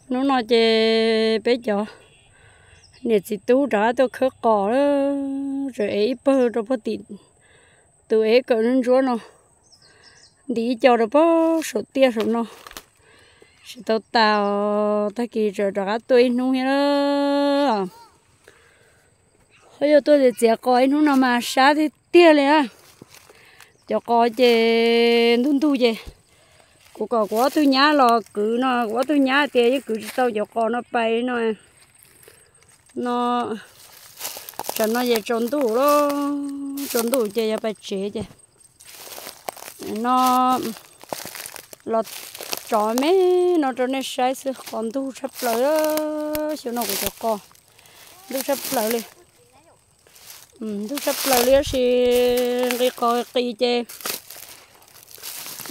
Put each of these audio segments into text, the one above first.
Hnub no ces peb cov niam txiv tub rov qab tuaj khawb qos lawm, tseem ev ib pawg rau pog tim tus ev kawm ntsuab no, ntim ib co rau pog saum tiaj saum no, tsis tau tas os, tag kis tseem rov qab tuaj ib hnub thiab lawm. Ho yog tuaj txiav qos ib hnub no mas sab tiag tiag li na. Cov qos ces ntug ntug ces kuv kom kuv ob tug nyab los kwv no, kuv ob tug nyab tias yeej kwv tsis tau cov qos no pais no. No, tsam no ces tsaus ntuj lawm, tsaus ntuj ces yuav pais tsev ces no los tso me no rau nej saib xwb, qos ntug tshaj plaws. Xyoo no kuv cov qos ntug tshaj plaws li. Ntug tshaj plaws li tab sis nqi qos qis ces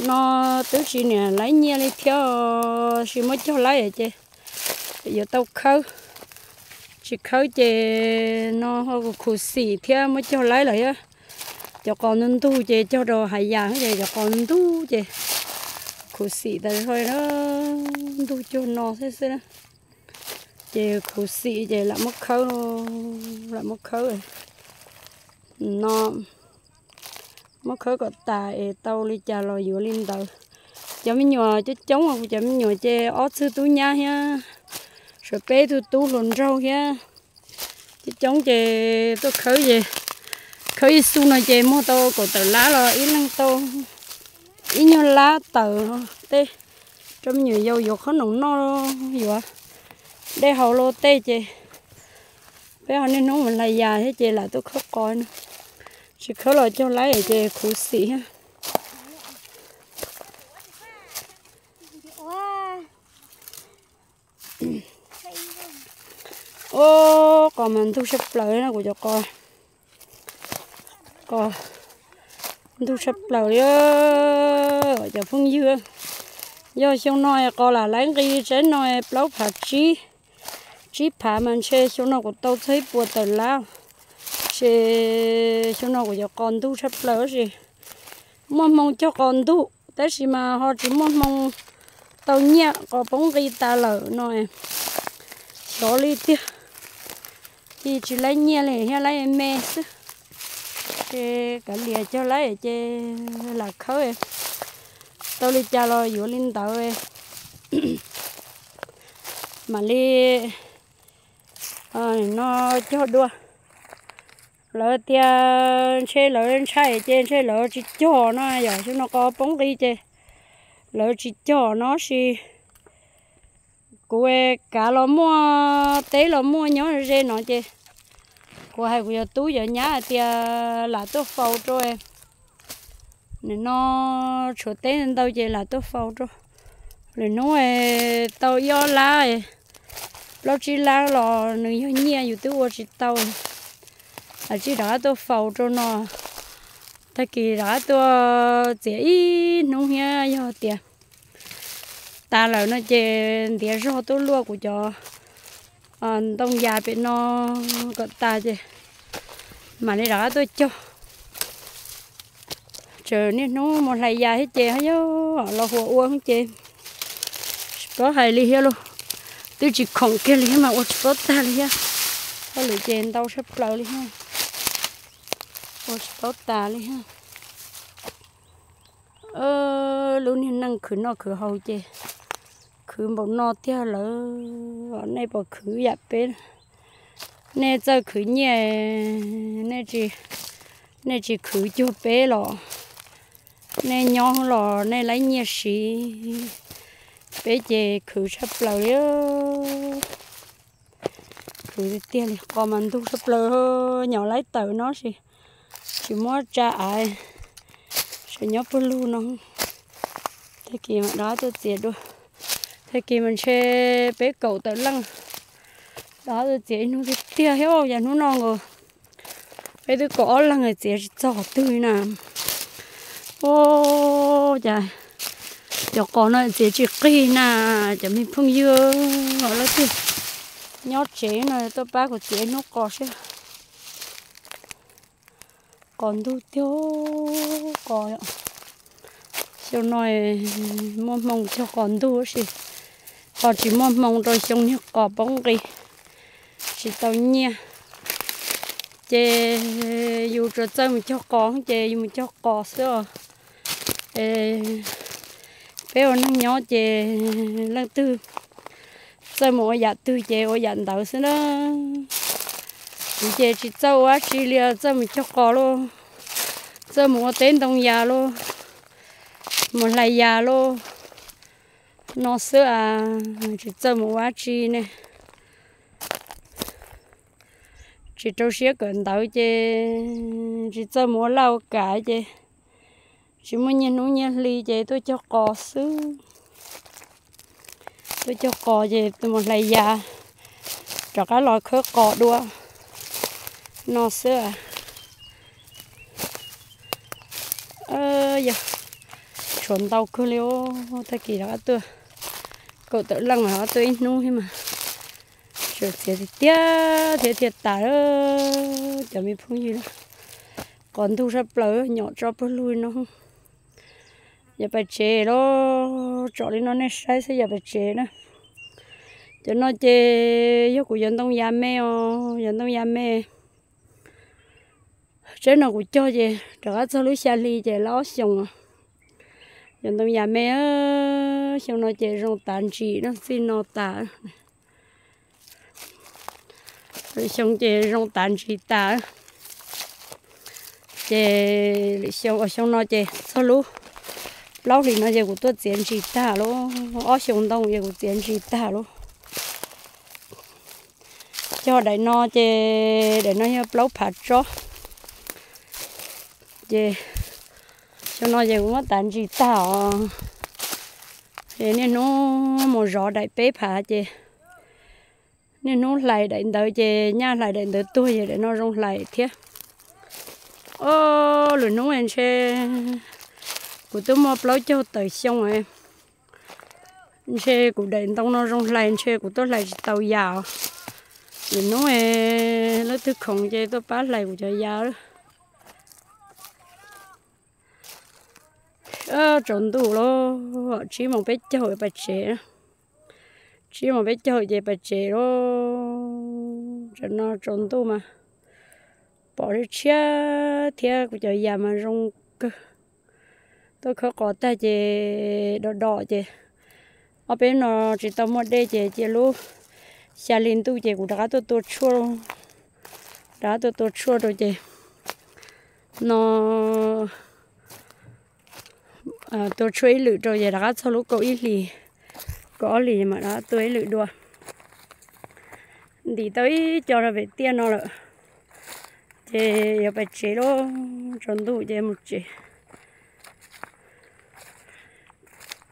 no twb tsis niam laib nyiaj li thiab, sis muab cog laib ces yuav tau khawb, tsis khawb ces no ho khuv xim thiab, muab cog laib lawm thiab. Cov qos ntug ntug ces cog rau hav yas ces cov qos ntug ntug ces khuv xim tas zog na, ntug cuag no xwb xwb na. Ces khuv xim ces lam muab khawb, lam muab khawb no, muab khawb kom tas es tau li cas los yuav li ntawd. Cov me nyuam coob coob, kuv cov me nyuam ces ob txwg tub nyab thiab, suav peb tug tub hluas nraug thiab. Coob coob ces tuaj khawb ces khawb ib xu no ces muag tau kaum tawm lab los ib leeg tau ib nyuag lab tawm tej rau me nyuam yaus yuav qhob noom noj, yuav dej haus los tej ces peb ho niaj hnub mus hlais yas thiab ces lam tuaj khawb qos no. Tsis khawb los cog laib ces khuv xim thiab. Ub, qos mas ntug tshaj plaws na kuv cov qos. Qos ntug tshaj plaws li cov phooj ywg. Yog xyoo no qos lam laib nqi tsaib no plaub phav tsib, tsib phav mas ntshe xyoo no kuv tau txog ib puas tawm lab. Ces xyoo no kuv cov qos ntug tshaj plaws tab sis muaj hmoo cog qos ntug tab sis mas ho tsis muaj hmoo tau nyiaj, qos poob nqi tas lawm no. Xyov li tiag, tsis laib nyiaj li thiab, laib me xwb. Ces kav liam cog laib ces lam khawb, tau li cas los yuav li ntawd. Mam li no cog dua. Lawv tias ntshe lawv ntshai ces ntshe lawv tsis cog no yom, xyoo no qos poob nqi ces lawv tsis cog no sis kuv kav los muaj teb los muaj nyob ze no ces kuv hais kuv cov tub cov nyab hais tias lam tuaj faus rau. Nim no tshuav teb ntau ces lam tuaj faus rau. Lwm hnub tau ib ob lab, plaub tsib lab los nws yog nyiaj yus twb ua tsis tau. Lam tsij rov qab tuaj faus rau no, tag kis rov qab tuaj txiav ib hnub thiab, yog tias tas lawm no ces ntiav zog tuaj luaj kuv cov ntoo yas pem no kom tas ces mam li rov qab tuaj cog. Tseem niaj hnub mus hlais yas thiab ces yog los huas ua ces tsis paub hais li thiab lauj. Twb tsis khoom kiag li thiab mas ua tsis paub tag li thiab. Hauj lwm ces ntau tshaj plaws li thiab, ua tsis paub tas li thiab. Lub niag neej khwv noj khwv haus ces khwv npaum no tiag lawm, nej puas khwv yam peb? Nej txawj khwv nyiaj, nej tsis khwv cuag peb los? Nej nyob los nej laib nyiaj siv, peb ces khwv tshaj plaws li. Khwv tiag tiag li, qos mas ntug tshaj plaws, nyom laib tawm no sis tsis muab tsa av, tseem nyob puag lug no. Tag kis mam rov qab tuaj txiav dua, tag kis mas ntshe peb kaum tawm leej rov qab tuaj txiav ib hnub tiag tiag thiab. Yog hnub no nkaus peb twb kaum ob leeg txiav tsis txog qhov twg na. Ub, cas cov qos no txiav tsis qig na, cov me phooj ywg, leej twg nyob tsev no tuaj pab kuv txiav ib hnub qos seb. Qos ntug tiag, qos, xyoo no muaj hmoo cog qos ntug tab sis Qos tsis muaj hmoo rau xyoo niag qos poob nqis, tsis tau nyiaj, ces yus tsuas txawj mus cog qos ces yus mus cog qos xwb os. Peb ua neej nyob ces leej twg txawj mus ua yam twg ces ua yam ntawd xwb na. Kuv ces tsis txawj ua dab tsi li, txawj mus cog qos lauj, txawj mus ua teb ntoo yas lauj, mus hlais yas lauj, no xwb as, tsis txawj mus ua dab tsi ne. Tsis rau siab kawm ntawv ces tsis txawj mus ua laj ua kam ces tsis muaj nyiaj hnub nyiaj hli ces tuaj cog qos xwb. Tuaj cog qos ces mus hlais yas, rov qab los khawb qos dua, no xwb. Yog tshuav ntau kawg li os, tag kis rov qab tuaj, kaum tawm leej mas rov qab tuaj ib hnub thiab mas, tsuas txiav tiag tiag thiab thiaj tas, cov me phooj ywg. Qos ntug sab plaws, nyom tso pawg lug no. Yog pais tsev los tsom li no nej saib xwb, yog pais tsev na. Cov no ces yog kuv yuav ntoo yas me os, yuav ntoo yas me. Tsaib no kuv cog ces rov qab txog lub xya hli ces lawv ob xyoos os. Yuav ntoo yas me, xyoo no ces zoo tav ntsis no, txij no tas. Lwm xyoo ces zoo tav ntsis tas. Ces lwm xyoo, xyoo no ces txog lub plaub hlis no ces kuv tuaj txiav ntsis tag lauj, ob xyoo ntoo ces kuv txiav ntsis tag lauj. Cog daim no ces daim no yog plaub phav tsob. Ces xyoo no ces kuv muab tav ntsis tag os. Ces niaj hnub mus zov daim peb phav ces niaj hnub hlais daim ntawd ces nyaj hlais daim ntawd tuag, yog daim no zoo hlais thiab. Ob, lwm hnub ntshe kuv twb muaj plaub caug tawm xyoo, ntshe kuv daim ntoo no zoo hlais ntshe kuv tuaj hlais tsis tau yas. Lwm hnub leej twg khoom ces tuaj pab hlais kuv cov yas. Tsaus ntuj lawm, tsib moos peb caug pais tsev, tsib moos peb caug ces pais tsev lauj. Tam no tsaus ntuj mas pom tshiab thiab kuv cov yas mas zoo kawg. Tuaj khawb qos tag ces do do ces ob peb no tsis tau muaj dej ces cia lub xya hli ntuj ces kuv rov qab tuaj tua tshuaj, rov qab tuaj tua tshuaj rau ces no tua tshuaj ib lwm rau ces rov qab txog lub kaum ib hlis, kaum ob hlis mam rov qab tua ib lwm dua. Ntim tau ib co rau pem tiaj no lawm ces yuav pais tsev lauj, tsaus ntuj ces mus tsev.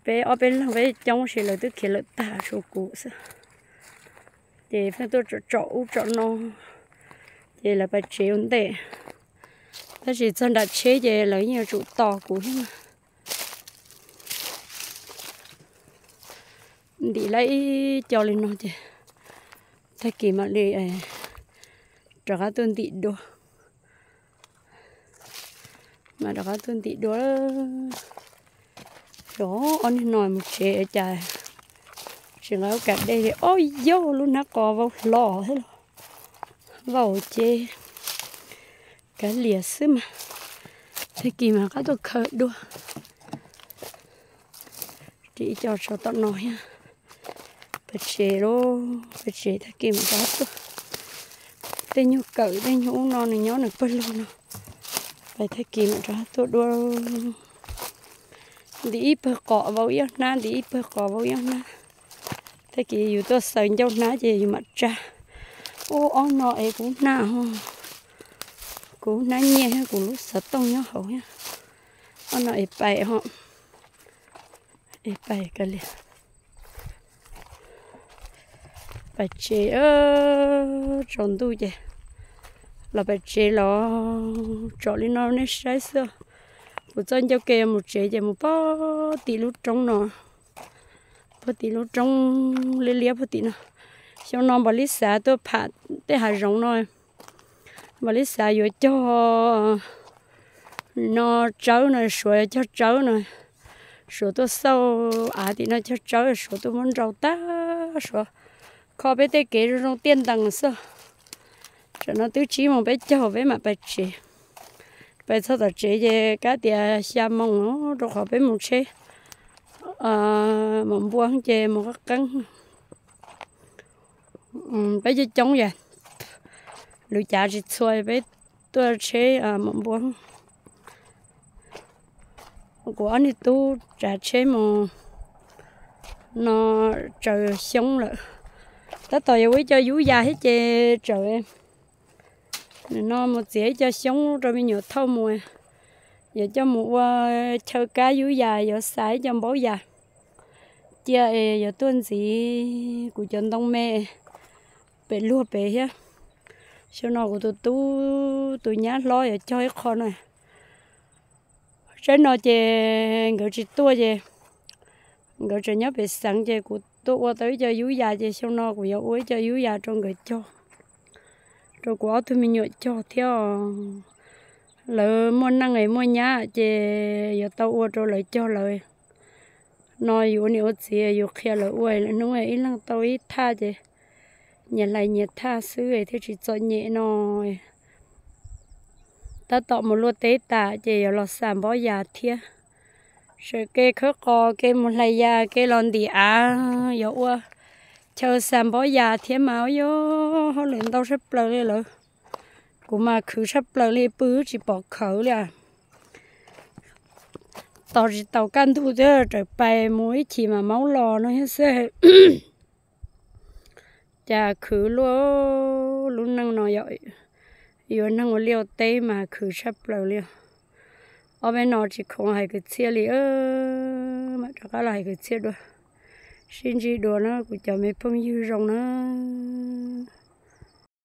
Peb ob peb leeg peb coob sis lawv twb khiav lawm tag, tshuav kuv xwb. Ces pheej tuaj tsom ub tsom no ces lawv pais tsev ua ntej, tab sis txog nram tsheb ces lawv yeej yuav tsum tos kuv thiab. Ntim lawm ib co li no ces tag kis mam li rov qab tuaj ntim dua. Mam rov qab tuaj ntim dua. Xyov ob niag no mus tsev cas tsis nqa lub kas dej li. Ob, yog lub hnab qos vau hlo thiab los, vau ces kav liam xwb mas, tag kis mas rov qab tuaj khaws dua. Ris ib co tso tom no thiab. Pais tsev lauj, pais tsev tag kis mam rov qab tuaj. Tej nyuag kawm tej nyuag ub no nws nyob nws pawg lug no, pais tag kis mam rov qab tuaj dua. Ntim ib pawg qos vau ib ob hnab, ntim ib pawg qos vau ib ob hnab. Tag kis yus tuaj xaws ncauj hnab ces yus mam tsa. Ub, ob no es kuv hnab ho, kuv hnab nyiaj thiab kuv lub xov tooj nyob hauv thiab. Ob no es pais ho, es pais kav liam. Pais tsev, tsaus ntuj ces los pais tsev los tsom li no nej saib xwb. Kuv txoj ncauj ke mus tsev ces mus pog tim lub roob no, pog tim lub roob liab liab pog tim no. Xyoo no npam li xav tuaj pham tej hav zoov no, npam li xav yuav cog no tsawb no, suav yuav cog tsawb no, Suav tuaj xauj av tim no cog tsawb, Suav tuaj muab nrau tag, Suav kho peb tej kev zoo zoo tiaj ntees xwb. Tam no twb tsib moos peb caug peb mam pais tsev. Pais txog tom tsev ces kab tias xya moos, rau qhov peb mus tsheb mom npua ces mus qeeb qeeb. Peb coob coob yam, lwm cav tsis txhua, peb tuaj tsheb mom npua. Kuv ob niag tub tsav tsheb mus no tsaws xyoob lawm. Tab tom yuav ua ib co yub yas thiab ces tsaws no mus txiav ib co xyoob rau me nyuam thauj mus. Yuav coj mus ua chaw kab yub yas, yuav xa ib co npaub yas cia es yuav tuaj ntxiv kuv cov ntoo me pem luag pem thiab. Xyoo no kuv tus tub tus nyab hlob yuav cog ib qho no. Tsaib no ces nkawd tsis tuaj ces nkawd tseem nyob pem xeev ces kuv tuaj ua tau ib co yub yas ces xyoo no kuv yuav ua ib co yub yas rau nkawd cog, rau kuv ob tug me nyuam cog thiab. Lawv muaj neej es muaj nyab ces yuav tau ua rau lawv cog lawv. No yus ua niam ua txiv yus qhia lawv ua, lawv hnub ib leeg tau ib thaj ces nyias hlais nyias thaj xwb thiaj tsis txom nyem no. Tab tom mus luaj teb tas ces yuav los xa npaub yas thiab. Sawv kev khawb qos, kev mus hlais yas, kev los ntim av, yuav ua chaw xa npaub yas thiab mas yog hauj lwm ntau tshaj plaws li lawm. Kuv mas khwv tshaj plaws li, pw tsis pom khawv li. Tos tsis tau kaj ntug thiab raws pais mus ib chim mas maub los no thiab xwb. Cas khwv luaj, lub neej no yog yuav neeg ua liaj ua teb mas khwv tshaj plaws li. Ob peb no tsis khoom hais kwv txhiaj li, mam rov qab los hais kwv txhiaj dua. Sib ntsib dua na kuv cov me phooj ywg zoo na.